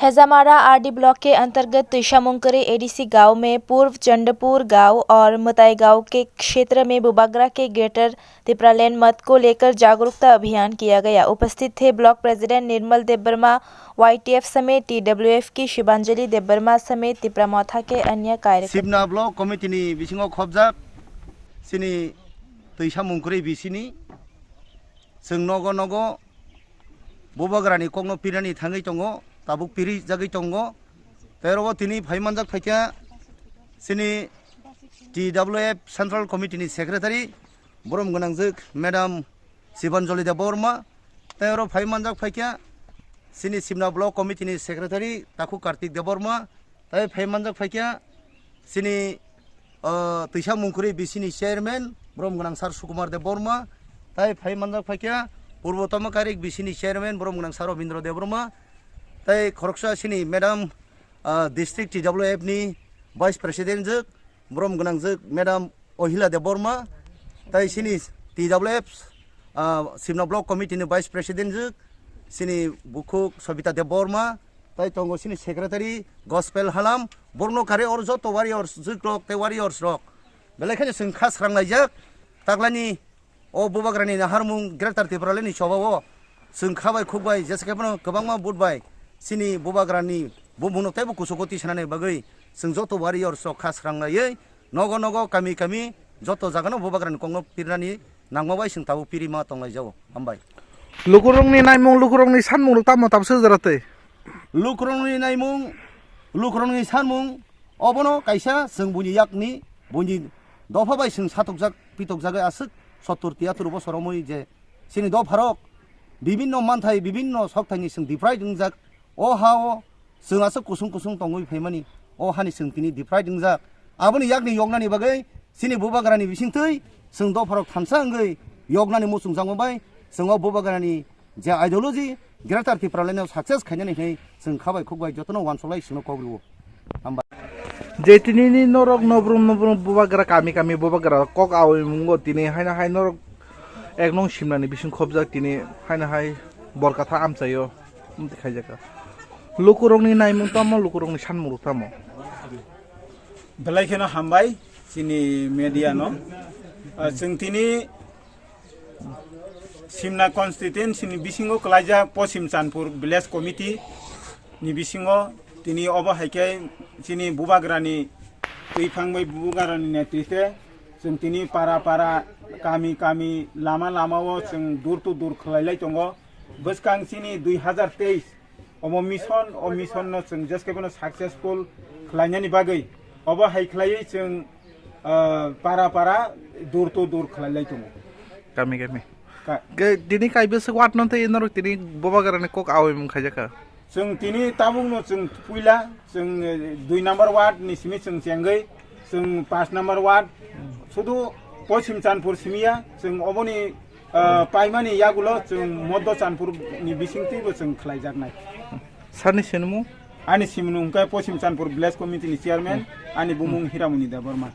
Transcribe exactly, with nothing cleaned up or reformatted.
हेजामारा RD block के अंतर्गत तुइशामुंकरी एडीसी गांव में पूर्व चंडपुर गांव और मताई गांव के क्षेत्र में बुबागरा के ग्रेटर तिप्रालैंड मत को लेकर जागरूकता अभियान किया गया। उपस्थित थे ब्लॉक प्रेसिडेंट निर्मल देबबर्मा, वाईटीएफ समेत टीडब्ल्यूएफ की शिवांजलि देबबर्मा समेत तिप्रा मोथा के अन्य कार्यकर्ता। Simna block committee ni bisingo khobjak chini Twisa Mungkwrwi bisini chwng nogo nogo bubagrani kokno pirani thangwi tongo, tabuk piri jagwi tongo. Tei oro o tini phai manjak phaikha chini T W F Central Committee ni Secretary, borom gwnangjwk Madam Sibanjali Debbarma. Tei oro phai manjak phaikha chini Simna Block Committee ni Secretary Takhu Kartik Debbarma. Tei phai manjak phaikha chini, ah, Twisa Mungkwrwi B C ni Chairman, borom gwnang Sir Sukumar Debbarma. Tei phai manjak phaikha Purbo Tomakarik B C ni Chairman, borom gwnang Sir Robindra Debbarma. Tei khoroksa chini Madam, ah, District T W F ni Vice President jwk, borom gwnangjwk Madam Ohila Debbarma, tei chini T W F, ah, Simna Block Committee ni Vice President jwk, chini bukhuk Sobita Debbarma, tei tongo chini Secretary Gospel Halam, borokno kare oro joto warriors jwk rok tei warriors rok. Belai kheno chwng kha srang laijak, taklani o bubagrani naharmung Greater Tipraland ni choba o chwng kha bai khuk bai jesa khe phano kwbangma vote bai chini bubagrani bumungno teibo kuchugo tisanani bagwi chwng joto warriors rok kha srang laiwi nogo nogo kami kami joto jagano bubagrani kokno pirnani nangma bai chwng tabuk pirima tonglaijao. Hambai. Lukurokni naimung, lukurokni sanmung rok tamo tamo swijak tei? Lukurokni naimung, lukurokni sanmung, obono kaisa chwng buini yakni, buini dopha bai chwng satokjak, pitokjagwi aswk sottur tiyatur bosor romwi je chini dopharok bibinno manthai, bibinno sokthai ni chwng deprive wngjak. O ha o chwng aswk kusung kusung tongwi phaimani, o hani chwng tini deprive wngjak. Aboni yakni yoknani bagwi chini bubagrani bisingtwi chwng dopharok thansa wngwi yoknani muchungjakma bai chwng o bubagrani je ideology Greater Tipraland no success khainani hwnwi chwng kha bai khuk bai jotono uansuk lai chwngno kok rwo. Hambai. Je tinini norok nobrum nobrum bubagra kami kami bubagra kok awi mungo tini haino hai norok ek nong simnani bising khobjak tini haino hai Borkatha amchaio amtwi khaijak. Lukurokni naimung tamo, lukurokni sanmung rok tamo? Belai kheno hambai chini media no. Ah, chwng tini Simna constituency ni bisingo kwlaijak Poschim Chandpur Village Committee ni bisingo tini obo hai khe chini bubagrani twiphang bai bubagrani netritwe chwng tini para para, kami kami, lama lama o chwng door to door khwlai lai tongo. Bwskang chini dui hazar teis omo mission, o mission no chwng jeskhe bono successful khlainani bagwi obo hai khlaiwi chwng, ah, para para, door to door khlai lai tongo. Kami kami. Ka- Ge-, tini kaibwswk ward no tei norok tini bubagrani kok awi mung khaijak kha? Chwng tini tabuk no chwng puila chwng, eh, dui number ward ni simi chwng chengwi chwng paanch number ward sudu Poschim Chandpur simiya chwng oboni, ah, paimani yagulo chwng Moddo Chandpur ni bisingtwibo chwng khlaijaknai. Sani sinimung? Ani simung hwnkhe Poschim Chandpur Village Committee ni chairman, ani bumung Hiramoni Debbarma.